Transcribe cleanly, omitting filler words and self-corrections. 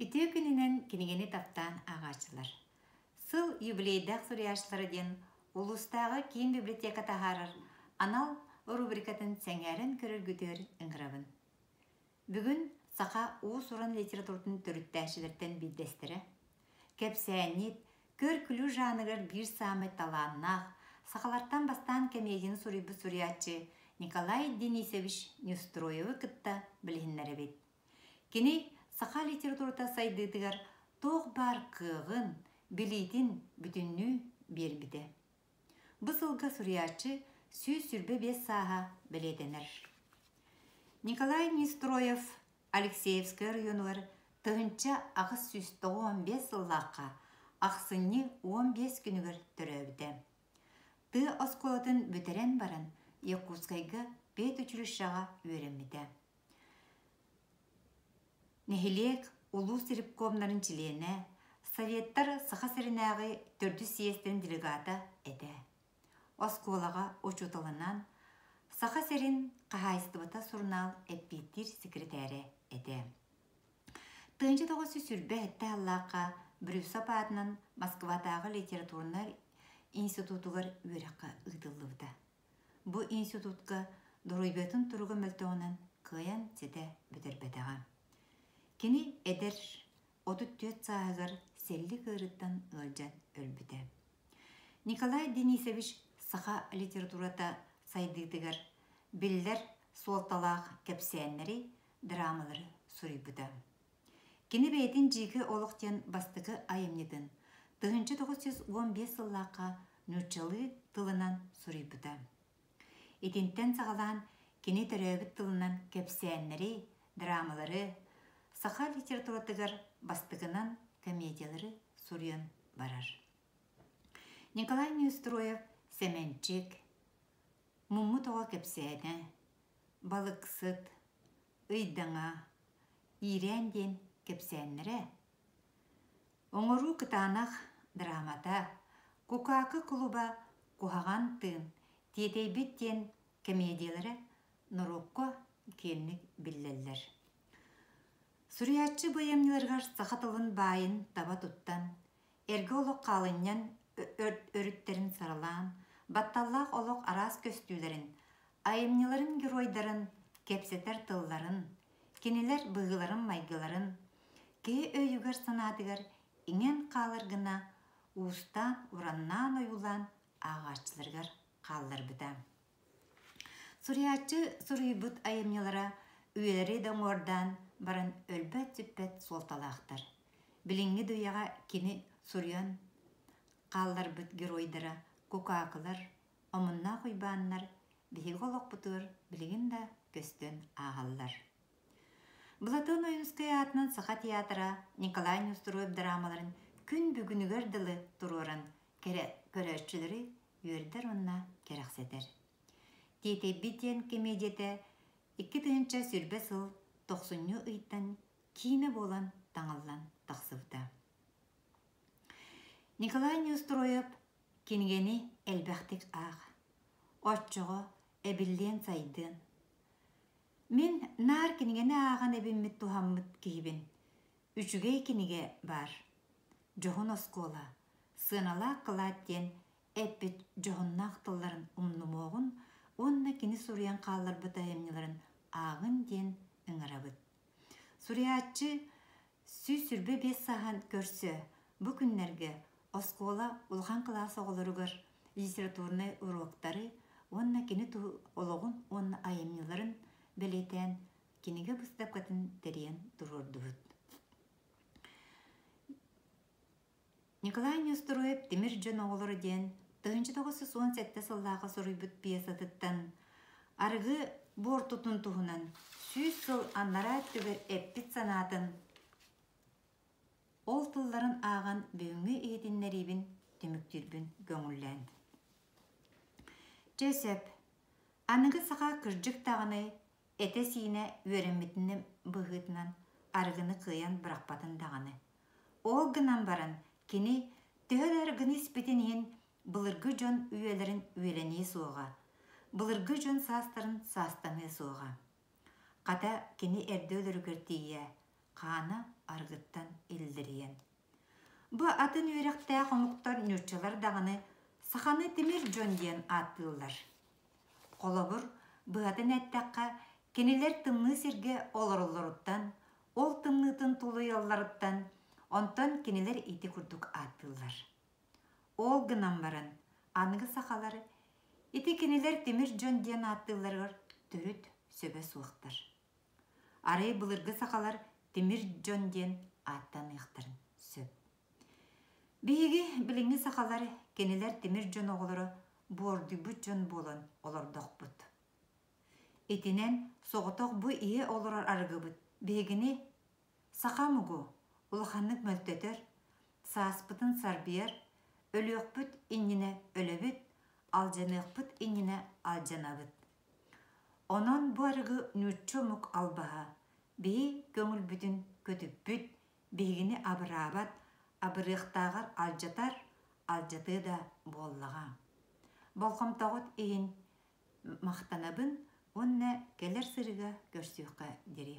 Үтүө күнүнэн кинигэни таптаан ааҕааччылар! Сыл юбилейдаах суруйааччылара диэн улуустааҕы киин библиотека таһаарар анал рубрикатын сэҥээрэн көрөргүтүгэр ыҥырабын. Бүгүн саха уус-уран литературатын төрүттээччилэртэн биирдэстэрэ, кэпсээнньит, көр-күлүү жанрыгар биир саамай талааннаах, сахалартан бастаан кэмиэдьийэни суруйбут суруйааччы Николай Денисович Неустроевы кытта билиһиннэрэбит. Кини саха литературата сайдыытыгар туох баар кыаҕын, билиитин бүтүннүү биэрбитэ. Бу сылга суруйааччы 125 сааһа бэлиэтэнэр. Николай Нестроев Алексеевскай оройуонугар 1895 сыллаахха ахсынньы 15 күнүгэр төрөөбүтэ. Тыа оскуолатын бүтэрэн баран Якутскайга педучилищеҕа үөрэммитэ. Нэһилиэк, улуус ревкомнарын чилиэнэ, Советтар Саха сиринээҕи төрдүс съезтэрин делегата этэ. Оскуолаҕа учууталынан Саха сирин хаһаайыстыбата сурунаал эппиэттиир секретарэ этэ. 1927 сыллаахха Брюсов аатынан Москватааҕы литературнай институтугар үөрэххэ ыытыллыбыта. Бу институтка доруобуйатын туруга мөлтөҕүнэн кыайан ситэ бүтэрбэтэҕэ. Кини эдэр, 34 сааһыгар сэллик ыарыыттан ыалдьан өлбүтэ. Николай Денисович саха литературата сайдыытыгар биллэр суолталаах кэпсээннэри, драмалары суруйбута. Кини бэйэтин «Дьиикэй олох» диэн бастакы айымньытын 1915 сыллаахха нууччалыы тылынан суруйбута. Итинтэн саҕалаан кини төрөөбүт тылынан кэпсээннэри, драмалары, саха литературатыгар бастакынан комедиялары суруйан барар. Николай Неустроев «Сэмэнчик», «Муммут оҕо кэпсээнэ», «Балыксыт», «Ыйдаҥа», «Иирээн» диэн кэпсээннэрэ, «Оҥоруу кытаанах» драмата, «Кукаакы кулуба», «Куһаҕан тыын», «Тиэтэйбит» диэн комедиялара норуокка киэҥник биллэллэр. Суруйааччы бу айымньыларыгар саха тылын баайын таба туттан, эргэ олох хаалынньан өрүттэрин саралаан, батталлаах олох араас көстүүлэрин, айымньыларын геройдарын кэпсэтэр тылларын, кинилэр быһыыларын-майгыларын киһи өйүгэр-санаатыгар иҥэн хаалар гына уустаан-ураннаан ойуулаан ааҕааччыларыгар хаалларбыта. Суруйааччы суруйбут айымньылара үйэлэри да уҥуордаан баран өлбөт-сүппэт суолталаахтар. Билиҥҥи да үйэҕэ кини суруйан хаалларбыт геройдара кукаакылар, омуннаах уйбааннар биһиги олохпутугар билигин да көстөн ааһаллар. Платон Ойуунускай аатынан Саха театра Николай Неустроев драмаларын күн бүгүнүгэр дылы туруоран кэрэ көрөөччүлэри үөрдэр уонна кэрэхсэтэр. Тиэтэйбит диэн кэмиэдьийэтэ 2020 сыл тохсунньу ыйтан киинэ буолан таҥыллан тахсыбыта. Николай Неустроев кинигэни элбэхтик аах, оччоҕо эбиллиэн сайдыан. Мин наар кинигэни ааҕан эбиммит туһаммыт киһибин. Үчүгэй кинигэ баар. Дьоһун оскуола, сыаналаах кылаат диэн эппит дьоһуннаах тылларын умнумуоҕун уонна кини суруйан хаалларбыт айымньыларын ааҕын диэн ыҥырабыт. Суруйааччы 125 сааһын көрсө бу күннэргэ оскуола улахан кылаас оҕолоругар литературнай уруоктары уонна кини олоҕун уонна айымньыларын бэлиэтээн кинигэ быыстапкатын тэрийэн туруордубут. Николай Неустроев «Тимир дьон оҕолоро» диэн 1917 сыллаахха суруйбут пьесатыттан арыгы буортутун туһунан 100 сыл анараа өттүгэр эппит санаатын ол тылларын ааҕан бүгүҥҥү иһитиннэриибин түмүктүүрбүн көҥүллээн. Чэ сөп, аныгы саха кырдьык даҕаны этэ-сиинэ үөрэммитин быһыытынан арыгыны кыайан бырахпатын даҕаны. Ол гынан баран кини төһө да арыгыны испитин иһин былыргы дьон үйэлэрин үйэлэниэ суоҕа, былыргы дьон саастарын саастаныа суоҕа. Хата кини эрдэ өлөрүгэр тиийэ. Хаана арыгыттан иллирийэн. Бу атын үөрэхтээх омуктар нууччалар даҕаны саханы тимир дьон диэн ааттыыллар. Холобур, быһатын эттэххэ, кинилэр тымныы сиргэ олороллоруттан, ол тымныытын тулуйалларыттан, онтон кинилэр ити курдук ааттыыллар. Ол гынан баран, аныгы сахалар ити кинилэр тимир дьон диэн ааттыылларыгар төрүт сөбө суохтар. Арай былыргы сахалар тимир дьон диэн ааттаныахтарын сөп. Биһиги билиҥҥи сахалар кинилэр тимир дьон оҕолоро буордуйбут дьон буолан олордохпут. Итинэн соҕотох бу иһэ олорор арыгыбыт биһигини саха омугу улаханнык мөлтөтөр, сааспытын сарбыйар, өлүөхпүт иннинэ өлөбүт, алдьаныахпыт иннинэ алдьанабыт. Онон бу арыгы нуучча омук албаһа биһи көҥүлбүтүн көтүппүт, биһигини абыраабат, абырыахтааҕар алдьатар, алдьатыа да буоллаҕа. Болҕомтоҕут иһин махтанабын уонна кэлэр сырыыга көрсүөххэ диэри.